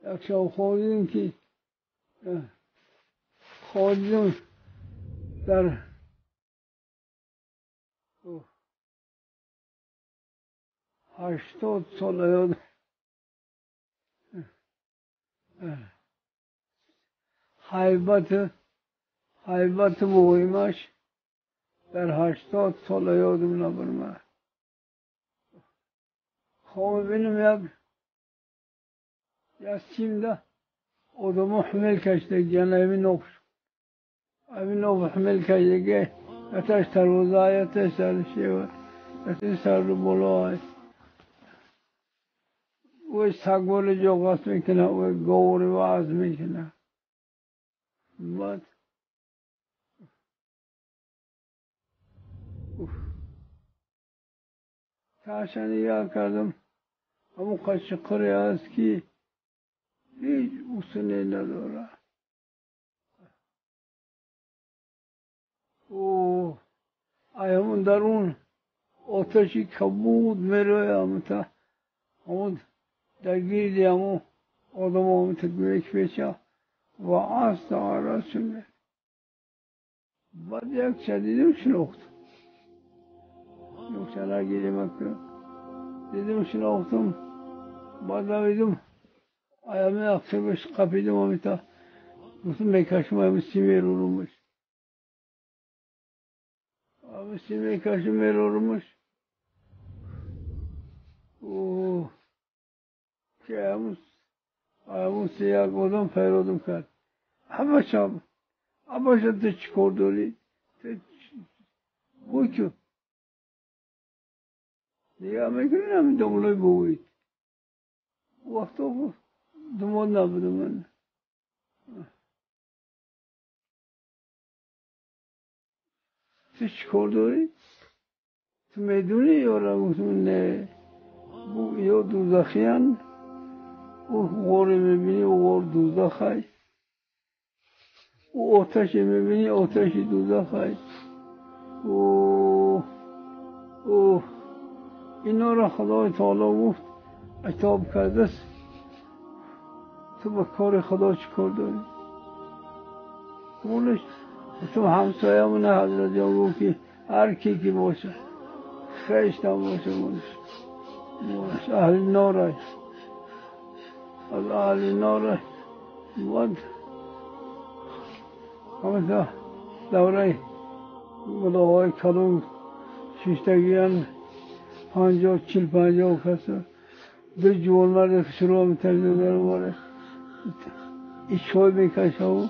Як шаб хоб дидем ки хоб дидем дар 80 сол ёд ҳайбат муҳимаш дар 80 сол ёдам набурма. Хоб бинем як симда одамо ҳамил кашидаги, яъне ҳамин об ҳамил кашидаги, яташ тарбуза, яташ саршева, яташ сару боло. Ӯ сагвори ҷоғас мекунад, ӯ говри ваъз мекунад. Баъд таша нигоҳ кардам, ҳамон қашиқире аст ки ҳеҷ усуне надорад. Ай ҳамон дарун оташи кабуд мерояд, ҳамта ҳамон дар гирди ҳамон одамо ҳамта мекпеча ва аста арасуне. Баъд як ча дидим, шинохтам. Ёкса нагирем ака. Дидим, шинохтам. Баъд давидим, аями ақибаш қапидим, ҳамита гуфтам мекашам, ами си мерурумаш. Ами си мекашам, мерурумаш. Ки ҳамун си як одам файродам кард. Ҳамашам, ҳамаша ту чӣ кор дорӣ? Гӯй ки нигоҳ мекунӣ, ҳамин домлои бовид. Вақто думод набудам ман. Ту чӣ кор дорӣ? Ту медонӣ ёра? Гуфтам не. Ё дӯзахиян, ӯ ғоре мебинӣ, ӯ ғор дӯзахай. Ӯ оташе мебинӣ, оташи дӯзахай. Ӯ инора Худои Таоло гуфт, итоб кардааст. Ту ба кори Худо чӣ кор дорӣ? Гуфтам ҳамсоямона ҳазрат ҷон гуфт ки ҳар ки ки бошад, хештам бошад, аҳли норай. Аз аҳли норай. Баъд ҳамата давраи мулоҳои калон шиштагиян, 50, 40, 50 кас. Ду ҷувонмарде шурӯъ метарзидароре ичой мекашаву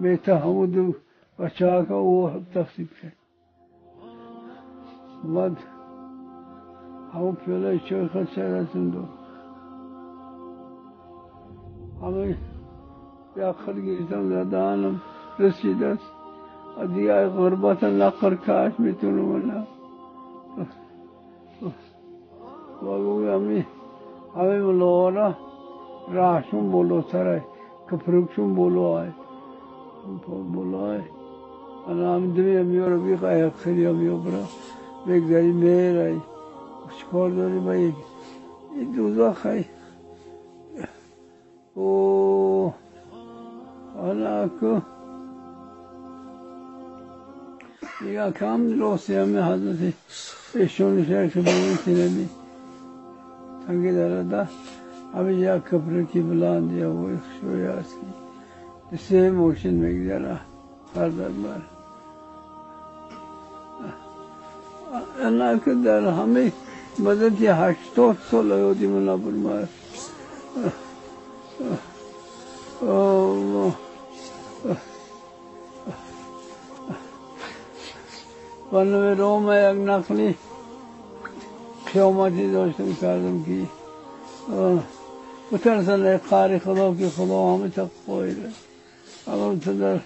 мета, ҳаму ду бачаҳака ӯ тақсим кард. Баъд ҳамун пиёлаи чой хад шарасим дод. Ҳамин як хел гирифтам, дар даҳанам расидааст. Дигар ғурбата нақр каш метунам на. Ва гӯям ҳамин мулоҳора раҳшун болотарай, капрукшун болоай. Болоай. Ана ҳамин димия меёра, биқая хелия меёбра. Мегзари мерай. Чӣ кор дорӣ ба ин? Ин дӯзахай. Ана ку нигоҳ кам рости ҳами ҳазрати эшони шайхи бовитинами танги дарада ҳамин як капраки баланд ҳавои хушрӯй аст ки се мошин мегзара фарзандбар. Ана ки дар ҳамаи муддати 80 сол ёди ман набурмааст. Ба рома як нақли қиёматӣ доштам, кардам ки бутарсанд эй қаҳри Худо, ки Худо ҳамаша қоил. Албатта дар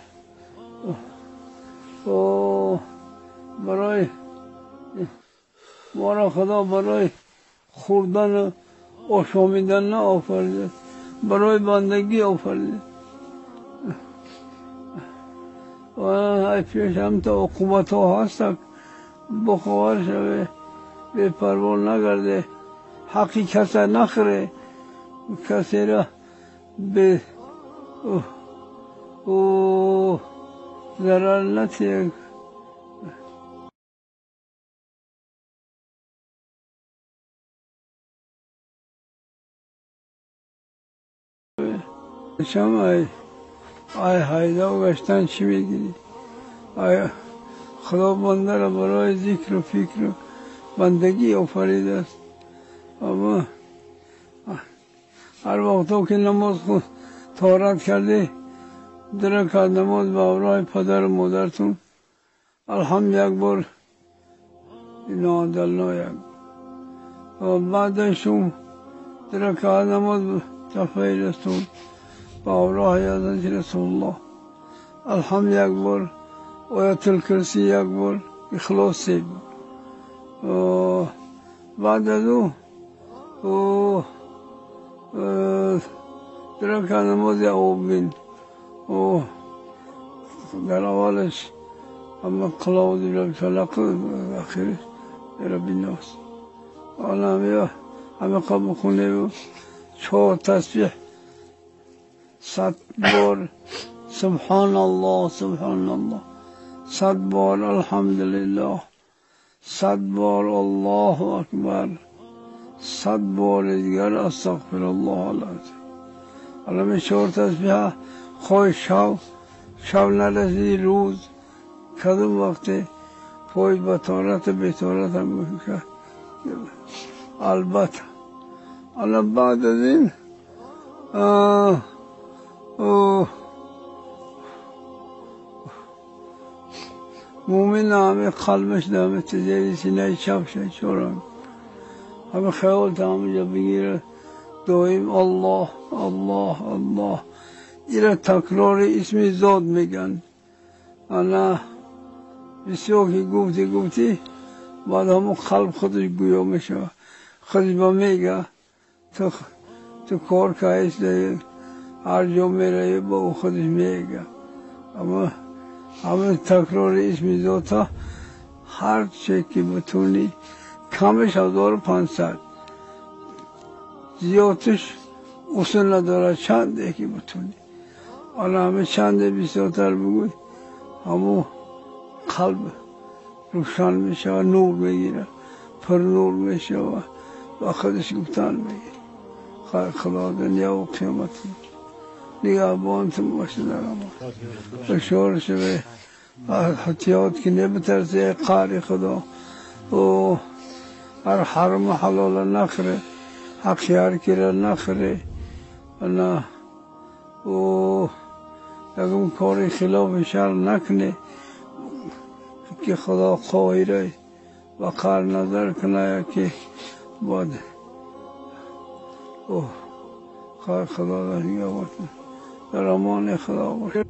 барои моро Худо барои хӯрдану ошомидан наофарида, барои бандагӣ офарида. Ай пеш ҳамта уқубатҳо ҳастак, бохабар шаве, бепарво нагарде, ҳаққи каса нахӯре, касеро به او ضرر نتیه. شما آی هایدا و گشتن چی میگیری؟ آی خدا بنده را برای ذکر و فکر و بندگی آفریده است. اما هر وقت که نماز خود طهارت کردی درک نماز به همراه پدر و مادرتون الحمد یک بار اینا یک و بعدشون درک نماز تفعیل رسول به همراه حضرت رسول الله الحمد یک بار، آیت الکرسی یک بار، اخلاص سه بار. بعد از او درک نماز یعقوبین و در اولش اما قلاوز برب فلق اخرش برب الناس. حالا همه قبل خونه و 4 تسبیح 100 بار سبحان الله سبحان الله، 100 بار الحمدلله، 100 بار الله اکبر، 100 بار دیگر استغفر الله العظیم. حالا می 4 تسبیح خواه شب نرسیدی روز کدوم وقتی پای با طهارت بی طهارت هم میشه البته. حالا بعد از این مومن همه قلبش همه تجاری سینه چپ شد چورم همه خیال تا همه جا بگیره دائم الله الله الله، ایره تکرار اسم ذات میگن. انا بسیار که گفتی بعد همون قلب خودش گویا میشه، خودش با میگه تو کار که هر جا میره با او خودش میگه. اما همه تکرار اسم ذات هر چه که بتونی کمش 1500، زیادش اصول نداره چند یکی بتونی. حالا همه چند بسیارتر بگوی همون قلب روشن میشه و نور میگیره، پر نور میشه و با خودش گفتن میگیره. خدا دنیا و قیامت نگهبانتون باشه در امان بشار شوه احتیاط که نبترسه قاری خدا و هر حرم و حلال نخره، حق هر کی را نخره نه و یکم کاری خلاف شر نکنه که خدا قاهره و قار نظر کنه که باید خواهی خدا را در امان خدا باشه.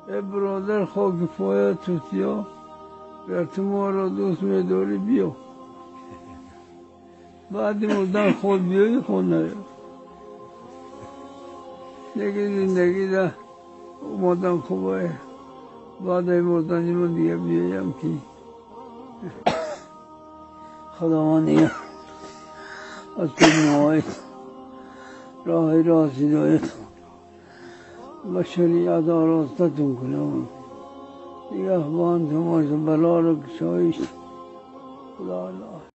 ای برادر خاک پایه توتیا گر تو ما را دوست میداری بیا، بعد مردن خود بیایی خود نیا. یکی زندگی ده مردن خوبه، بعد مردن من دیگه بیایم که خداوند دیگه از تو راه راست هدایت و شریعت آراستتون کنه. نگهبان تو باشه، بلا رو کشایش خدا الله.